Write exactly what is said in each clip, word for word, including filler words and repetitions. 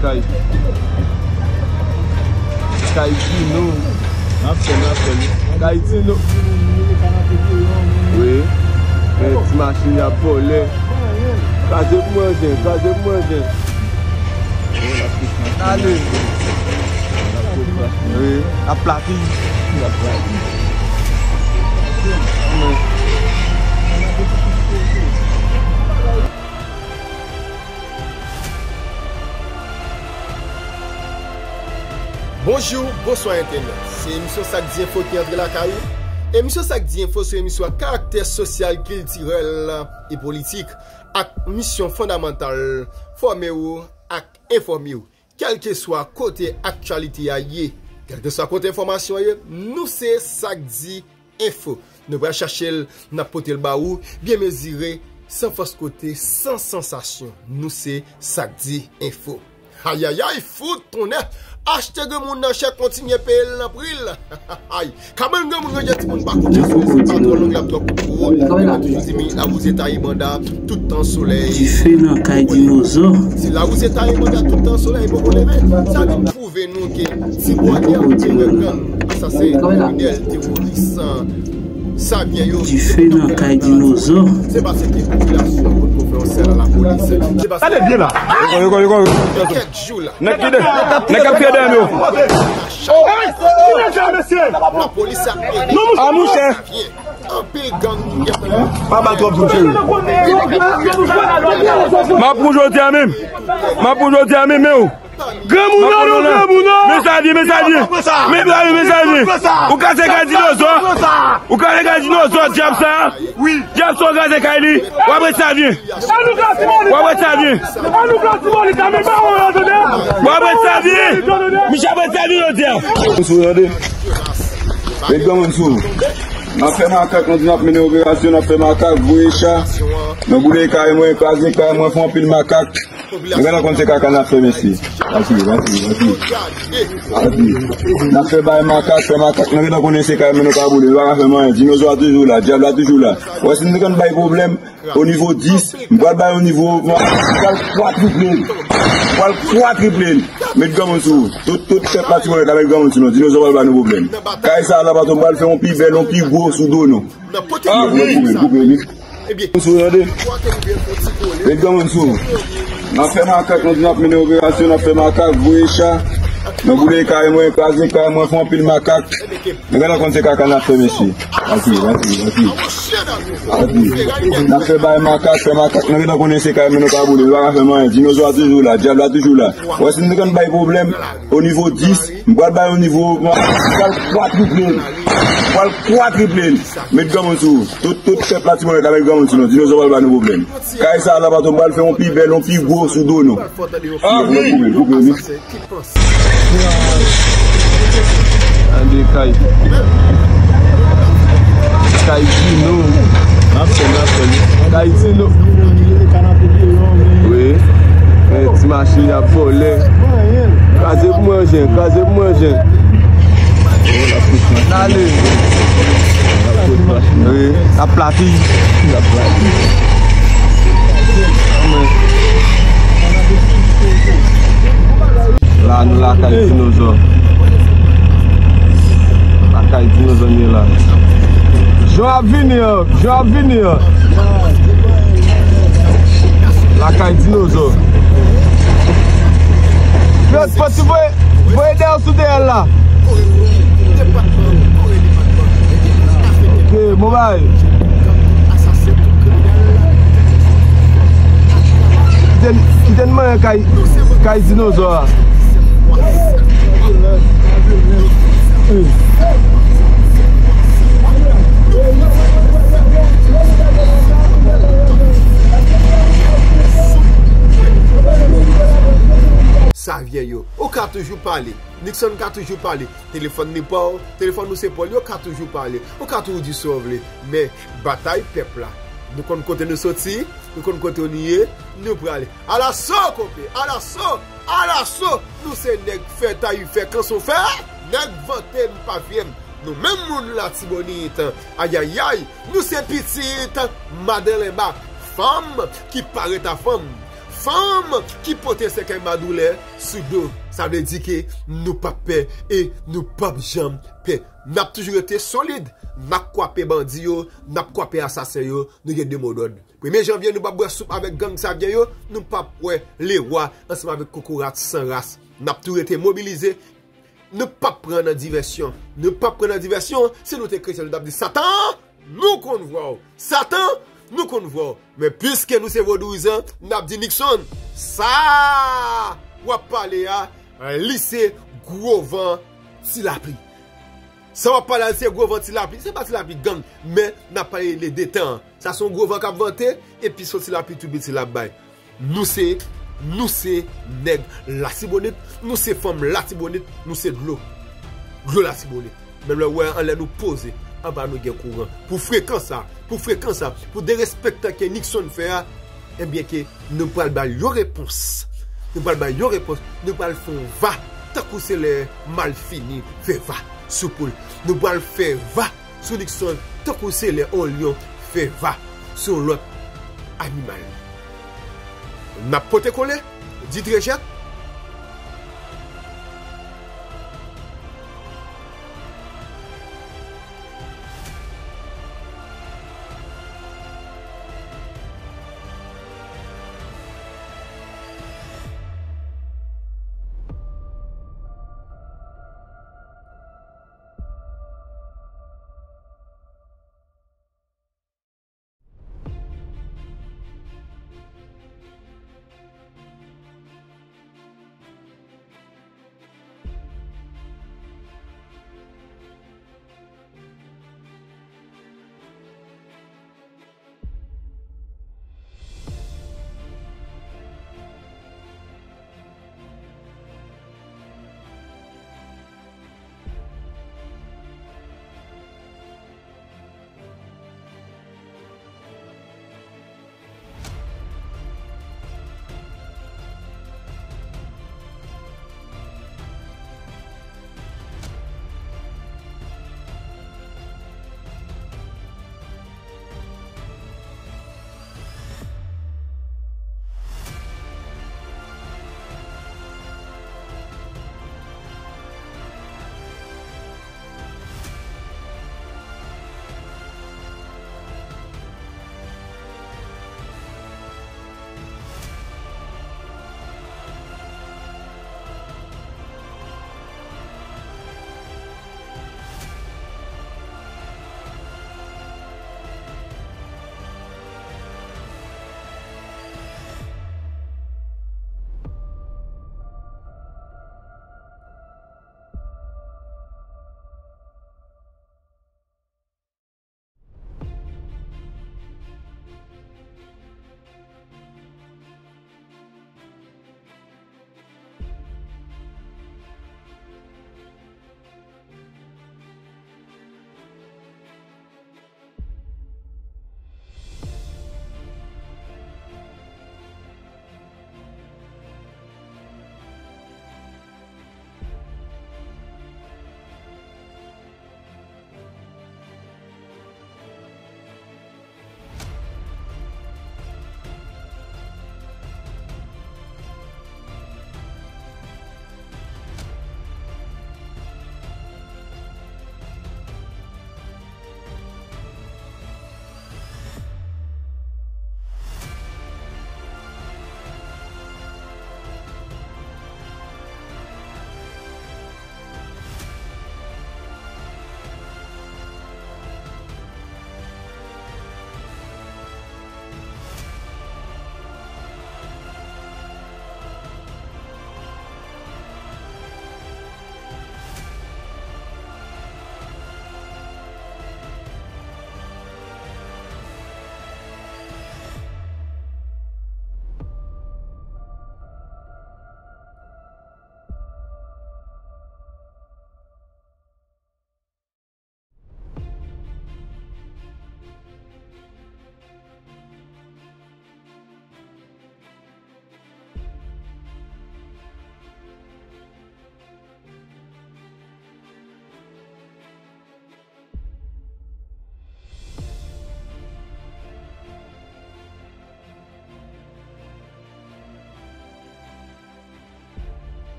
Kay. Kay Dino. N ap fè, n ap fè. Kay Dino. Wi. Men ti machin y ap vòlè. Kraze pou mwen, jen. Kraze pou mwen, jen. Ale. Wi. Ap plati. Ap plati. Bonjou, bonswa entènèt. Se emisyon Sa k Di Enfo ki antre lakay ou. Emisyon Sa k Di Enfo se yon emisyon a karaktè sosyal, kiltirèl e politik, ak misyon fondamantal fòme w ak enfòme w. Kèlkeswa kote aktyalite a ye, kèlkeswa kote enfòmasyon an ye, nou se Sa k Di Enfo. Nou pral chache l, n ap pote l ba ou, byen mezire, san fòs kote, san sansasyon. Nou se Sa k Di Enfo. Ayayay, fout tonnè! Achte granmoun nan chè, kontinye peye l nan pri l. Ay, kabann granmoun ranje timoun pa kout jan sou li, se pa twò long, l ap twò kout pou ou. Yo toujou di, mi la wouze taye banda, tout tan solèy. Dife nan kay dinozò. Si la wouze taye banda, tout tan solèy poko leve, sa vin pwouve nou ke ti bwanyè ou ti regan asasen, kriminèl, teworis, Savyen yo. Dife nan kay dinozò. Se paske popilasyon an potko fè yon sèl a lapolis. Se paske. Gade byen la. Yo, yo, yo, yo, yo. Kèk jou la. Nèg ki de, nèg k ap fè dèyè yo. Lapolis ap ede. A mouche. Anpil gang. Pa ba twòp moun cheri. M ap pou jodi a menm. M ap pou jodi a menm, men ou. Granmoun nan, non, granmoun nan. Men sa di, men sa di. Men sa di, men sa di. Ou kase kay dinozò. Ou kase kay dinozò, dyab sa. Dyab sa, ou kase kay li. W ap ret sa vyen. W ap ret sa vyen. W ap ret sa vyen. Misye ap ret sa vyen jodi a. Sou tande. Ret granmoun sou. N ap fè makak, nou di n ap mennen operasyon, n ap fè makak, voye cha. Nou boule kay mwen, kraze kay mwen, fè anpil makak. Nou gentan konn se kaka n ap fè, mesye. Vati, vati, vati. Vati. N ap fè bay makak, fè makak. Nou gentan konnen se kay men nou ka boule. Nou pa ka fè anyen. Dinozò a toujou la, dyab la toujou la. Ou wè si nou te konn bay pwoblèm, o nivo dis, m pral bay o nivo, m pral kwatriple l. M pral kwatriple l. Met granmoun sou ou. Tout, tout pèp la, ti mwen, ka met granmoun sou nou. Dinozò pral ba nou pwoblèm. Kay sa la, patwon, m pral fè yon pi bèl, yon pi gwo sou do nou. Nan pote. Ah, wi. Koupe, koupe, koupe, wi. Ebyen, sou tande. Met granmoun sou. N ap fè makak, nou di n ap mennen operasyon, n ap fè makak, voye cha. Nou boule kay mwen, kraze kay mwen, fè anpil makak. Nou gentan konn se kaka n ap fè, mesye. Vati, vati, vati. Vati. N ap fè bay makak, fè makak. Nou gentan konnen se kay men nou ka boule, nou pa ka fè anyen. Dinozò a toujou la, dyab la toujou la. Ou wè si nou te konn bay pwoblèm, o nivo dis, m pral bay o nivo, m pral kwatriple l. M pral kwatriple l. Met granmoun sou ou. Tout, tout pèp la, ti mwen, ka met granmoun sou nou. Dinozò pral ba nou pwoblèm. Kay sa la, patwon, m pral fè yon pi bèl, yon pi gwo sou do nou. Ah, wi. Koupe, koupe, wi. Tande kay. Kay Dino. Kay Dino. Wi. Men ti machin y ap vòlè. Kraze pou mwen, jen. Kraze pou mwen, jen. N ale. Wi. Ap plati. La, nou lakay dinozò. Lakay dinozò, nou ye la. Jan ap vini an, jan ap vini an. Lakay dinozò. Yo, pati voye, voye dèyè sou dèyè la. Ok, bon bagay. Kite n, kite n manyen kay, kay dinozò a. Savyen yo, ou ka toujou pale. Nixon ka toujou pale. Telefòn ni pa w, telefòn ou se pa w, yo ka toujou pale. Ou ka toujou di sa w vle. Men, batay pèp la, nou konn kote nou soti, nou konn kote nou ye, nou prale. Alaso, konpè, alaso, alaso! Nou se nèg fè tayifè kanson fè, nèg vante n pa fye n. Nou menm moun Latibonit, ayayay, nou se pitit madan Lenba, fanm ki pa ret a fanm. Fanm ki pote sèkèy madoulè sou do. Sa vle di ke nou p ap pè e nou p ap janm pè. N ap toujou rete solid. N ap kwape bandi yo, n ap kwape asasen yo. Nou gen de modòd. Premye janvye, nou p ap bwè soup avèk gang savyen yo, nou p ap wè lewa ansanm avèk kokorat san ras. N ap tou rete mobilize. Nou p ap pran nan divèsyon. Nou p ap pran nan divèsyon. Si nou te kretyen, nou t ap di, Satan, nou konn vwa w. Satan, nou konn vwa w. Men piske nou se vodouyizan, n ap di, Nixon, sa w ap pale a, li se gwo van ti lapli. Sa w ap pale a, li se gwo van ti lapli. Se pa ti lapli gang, men n ap pale le de tan. Sa se yon gwo van k ap vante, epi se yon ti lapli tou piti l ap bay. Nou se, nou se nèg Latibonit, nou se fanm Latibonit, nou se dlo. Dlo Latibonit. Menm lè w wè anlè nou poze, anba nou gen kouran. Pou frekan sa, pou frekan sa, pou derespektan ke Nixon fè a, ebyen ke nou pral ba l yon repons. Nou pral ba l yon repons, nou pral fè yon va, tankou se lè malfini fè va sou poul. Nou pral fè va sou Nixon, tankou se lè yon lyon fè va sou yon lòt animal. N ap pote kole, di trejèt.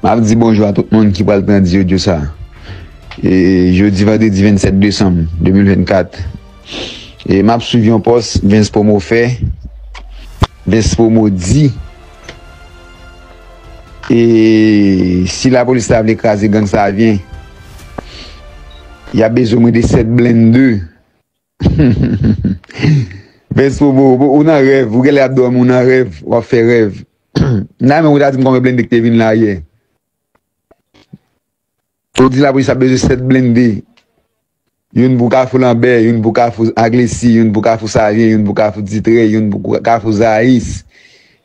M ap di bonjou a tout moun ki pral tande odyo sa. E, jodi vandredi vennsèt desanm de mil vennkat, e, m ap swiv yon pòs Vens Promo fè. Vens Promo di, e, si lapolis ta vle kraze gang Savyen, y ap bezwen mwen de sèt blende. Vens Promo, ou nan rèv, ou genlè ap dòmi, ou nan rèv, w ap fè rèv. M ta renmen ou ta di m konbyen blende ki te vin la yè. Ou di lapolis ap bezwen sèt blende. Youn pou Kafou Lanbè, youn pou Kafou Aglesi, youn pou Kafou Savyen, youn pou Kafou Ditrè, youn pou Kafou Zayis,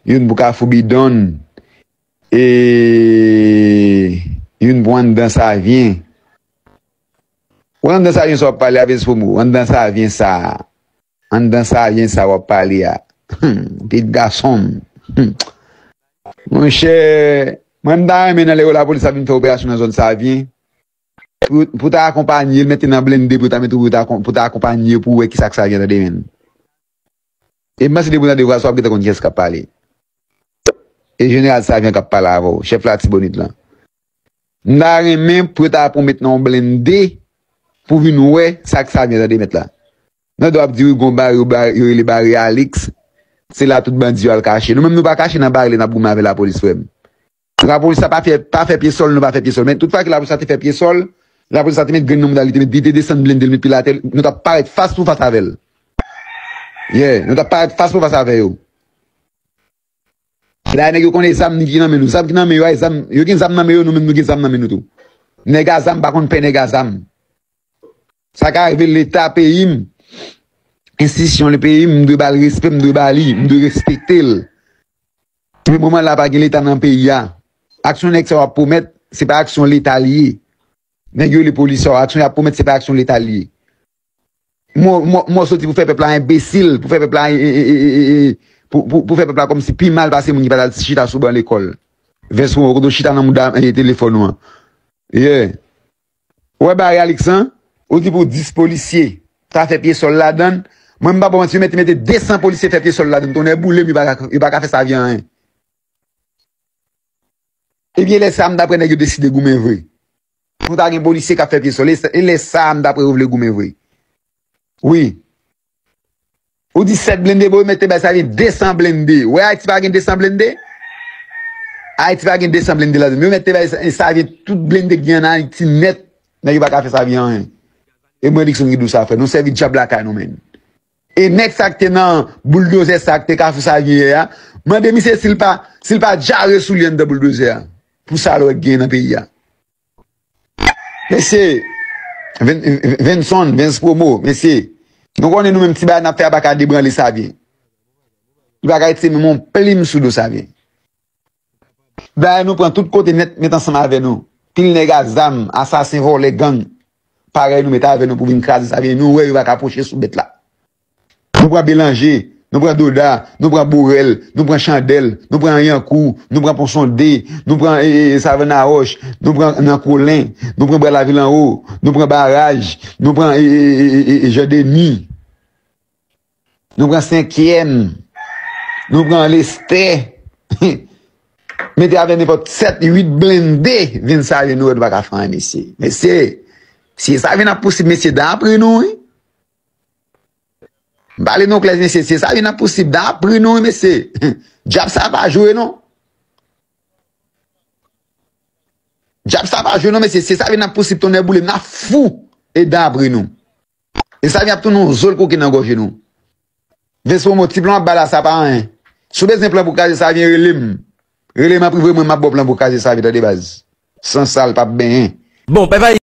youn pou Kafou Bidon, e youn pou anndan Savyen. Ou anndan Savyen sa w ap pale a, Vens Promo? Anndan Savyen sa. Anndan Savyen sa w ap pale a. Hum, pitit gason m. Hum. Monchè, mwen m ta renmen nan lè yo lapolis ap vin fè operasyon nan zòn Savyen, pou, pou ta akonpanye l, mete nan blende, pou ta mete, pou ta, pou ta akonpanye pou wè kisa k Savyen tande menm. E m panse depi w tande vwa sa w ap gentan konn kiyès k ap pale. E jeneral Savyen k ap pale avè w, chèf Latibonit lan. M ta renmen pou yo ta pran w met nan yon blende pou vin wè sa k Savyen tande mèt la. Nan do ap di wi gon bare, yo bare, yo rele bare Alix. Se la tout bandi yo al kache. Nou menm nou pa kache nan bare lè n ap goumen avè lapolis, frè m. Lapolis la pa fè, pa fè pye sòl, nou pa fè pye sòl. Men tout fwa ke lapolis la te fè pye sòl, lapolis la te met grenn nan mouda li, te met, li te desann blende l, met pye l atè, nou t ap parèt fas pou fas avè l. Yeah, nou t ap parèt fas pou fas avè yo. Dayè nèg yo konnen zam ki nan men nou. Zam ki nan men yo a, e zam, yo gen zam nan men yo, nou menm nou gen zam nan men nou tou. Nèg a zam pa konn pè nèg a zam. Sa ka rive Leta peyi m, enstitisyon peyi m, m dwe ba l respè, m dwe ba li, m dwe respekte l. Men moman la pa gen Leta nan peyi a. Aksyon nèg sa yo ap pwomèt, se pa aksyon Leta li ye. Nèg yo rele polis yo, aksyon y ap pwomèt, se pa aksyon Leta li ye. Mò, mò, mò soti pou fè pèp la enbesil, pou fè pèp la, e, e, e, e, e, e, pou, pou, pou fè pèp la kòmsi pi mal pase moun ki pa t al chita sou ban lekòl. Vens Promo, kote w chita nan mouda, e, telefòn ou an. Yeah. Ou wè bare Alix lan, ou di pou dis polisye ta fè pye sòl ladann. Mwen, m pa ba w manti, yo mete, mete desan polisye fè pye sòl ladann. Tonnè boule m, yo pa ka, yo pa ka fè Savyen anyen. Ebyen, lè sa a, m ta prè nèg yo deside goumen vre. Pou ta gen polisye k ap fè pye sòl. E lè sa a, m ta prè yo vle goumen vre. Wi. Ou di sèt blende, bon, yo mete bay Savyen desan blende. Wè, Ayiti pa gen desan blende? Ayiti pa gen desan blende ladann. Yo mete bay Savyen tout blende ki gen an Ayiti nèt. Nèg yo pa ka fè Savyen anyen. E mwen, Dickson ki di w sa, frè. Nou sèvi dyab lakay nou, menm. E nèg sa k te nan bouldozè sa k te Kafou Savyen yè a, mande misye si l pa, si l pa djare sou li anndan bouldozè a. Pou sa lòt gen nan peyi a. Mesye, Ven-, Venson, Vens Promo, mesye, nou konnen nou menm ti bagay n ap fè a pa ka debranle Savyen. Li pa ka retire menm yon plim sou do Savyen. Dayè nou pran tout kote nèt met ansanm avè nou. Pil nèg a zam, asasen, vòlè, gang. Parèy nou met avè nou pou vin kraze Savyen. Nou wè yo pa ka pwoche sou bèt la. Nou pran Belanje, nou pran Doda, nou pran Borèl, nou pran Chandèl, nou pran Yankou, nou pran Pon Sonde, nou pran, e, e, Savann Awòch, nou pran Nan Kolen, nou pran Bwa Lavil Anwo, nou pran Baraj, nou pran, e, e, e, e, e, Jan Deni. Nou pran Senkyèm. Nou pran Lestè. Mete avè nenpòt sèt, uit blende, vin Savyen nou wè nou pa ka fè anyen, mesye. Mesye, si Savyen ap pousib, mesye, dan ap ri nou, wi. M pale nou klè, mesye, si Savyen ap pousib, dan ap ri nou, wi, mesye. Dyab sa pa jwe, non. Dyab sa pa jwe, non, mesye. Si Savyen ap pousib, tonnè boule, n ap fou. E dan ap ri nou. E Savyen ap tounen yon zòl koke nan gòj nou. Vens Promo, ti plan w ap bay la, sa pa anyen. Si w bezwen plan pou kraze Savyen, rele m. Rele m an prive, mwen, m ap ba w plan pou kraze Savyen, tande baz. San sal, p ap benyen. Bon, bye bye.